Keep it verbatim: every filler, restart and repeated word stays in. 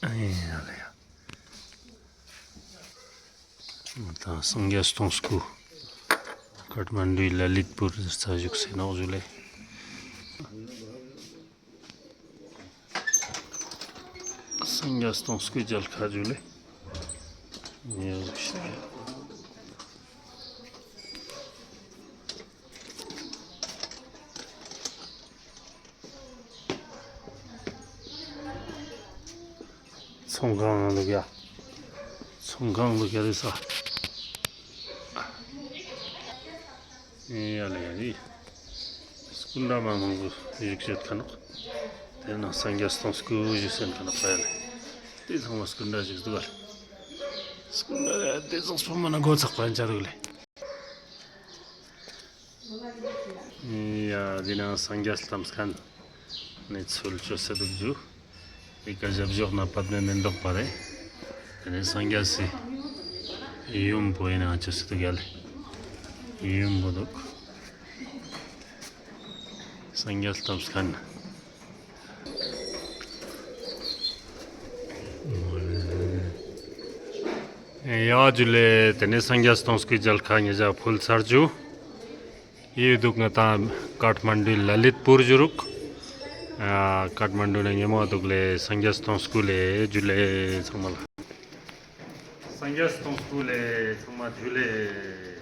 ཨེ་ཡ་ལེ་ཡ། ད་སངས་རྒྱས་སྟོང་སྐུ། ཀཏ་མན་ཌུའི་ལ་ལིད་པུར་ཟེར་ས་བཞུགས་སེ་ནོག་ཞུ་ལེ། སངས་རྒྱས་སྟོང་སྐུའི་མཇལ་ཁ་ཞུ་ལེ། ཉེ་རུ་ཤི། ཚོང་ཁང་ལུག་ཡ། ཚོང་ཁང་ལུག་ཡ་རེ་ས། ཡ་ལེ་ཡ་ལེ། སྐུ་འདྲ་མ་མང་པོ་བཞུགས་ཤེས་ཁ་ནོག། དེ་ན་སངས་རྒྱས་སྟོང་སྐུ་བཞུགས་སེ་ཁ་ནོག་པ་ཡ་ལེ། དེ་ཚང་མ་སྐུ་འདྲ་བཞུགས་འདུག་ག་ལེ། སྐུ་འདྲ་དེ་ཚང་སྤོ་མ་ན་མགོ་ཚག་པ་ཡན་ཆ་རུག་ལེ། ཡ་དེ་ན་སངས་རྒྱས་ལྟམས་ཁན་ནི་ཚུལ་ཅོ་སེ་འདུག་ཞུ། དེ་ཀ་ཞབས་ཞོག་ན་པདྨའི་མེ་ཏོག་པ་རེ། དེ་ནས་སངས་རྒྱས་སི་ཡུམ་པོ་ཡིན་ན་ཅོ་སེ་འདུག་ཡ་ལེ། ཡུམ་པོ་འདུག། སངས་རྒྱས་ལྟམས་ཁན། ཡ་ཇུ་ལེ། དེ་ནས་སངས་རྒྱས་སྟོང་སྐུའི་མཇལ་ཁ་ཉེ་ཞ་ཕུལ་ཚར་ཞུ། ཡི་འདུག་ང་ད་ཀཏ་མན་ཌུའི་ལ་ལིད་པུར་ཞུ་རུག། ཨ་ཀཏ་མན་ཌུ་ན་ཉེ་མོ་འདུག་ལེ། སངས་རྒྱས་སྟོང་སྐུ་ལེ་ཇུ་ལེ་ཚང་མ་ལ། སངས་རྒྱས་སྟོང་སྐུ་ལེ་ཚང་མ་ཇུ་ལེ།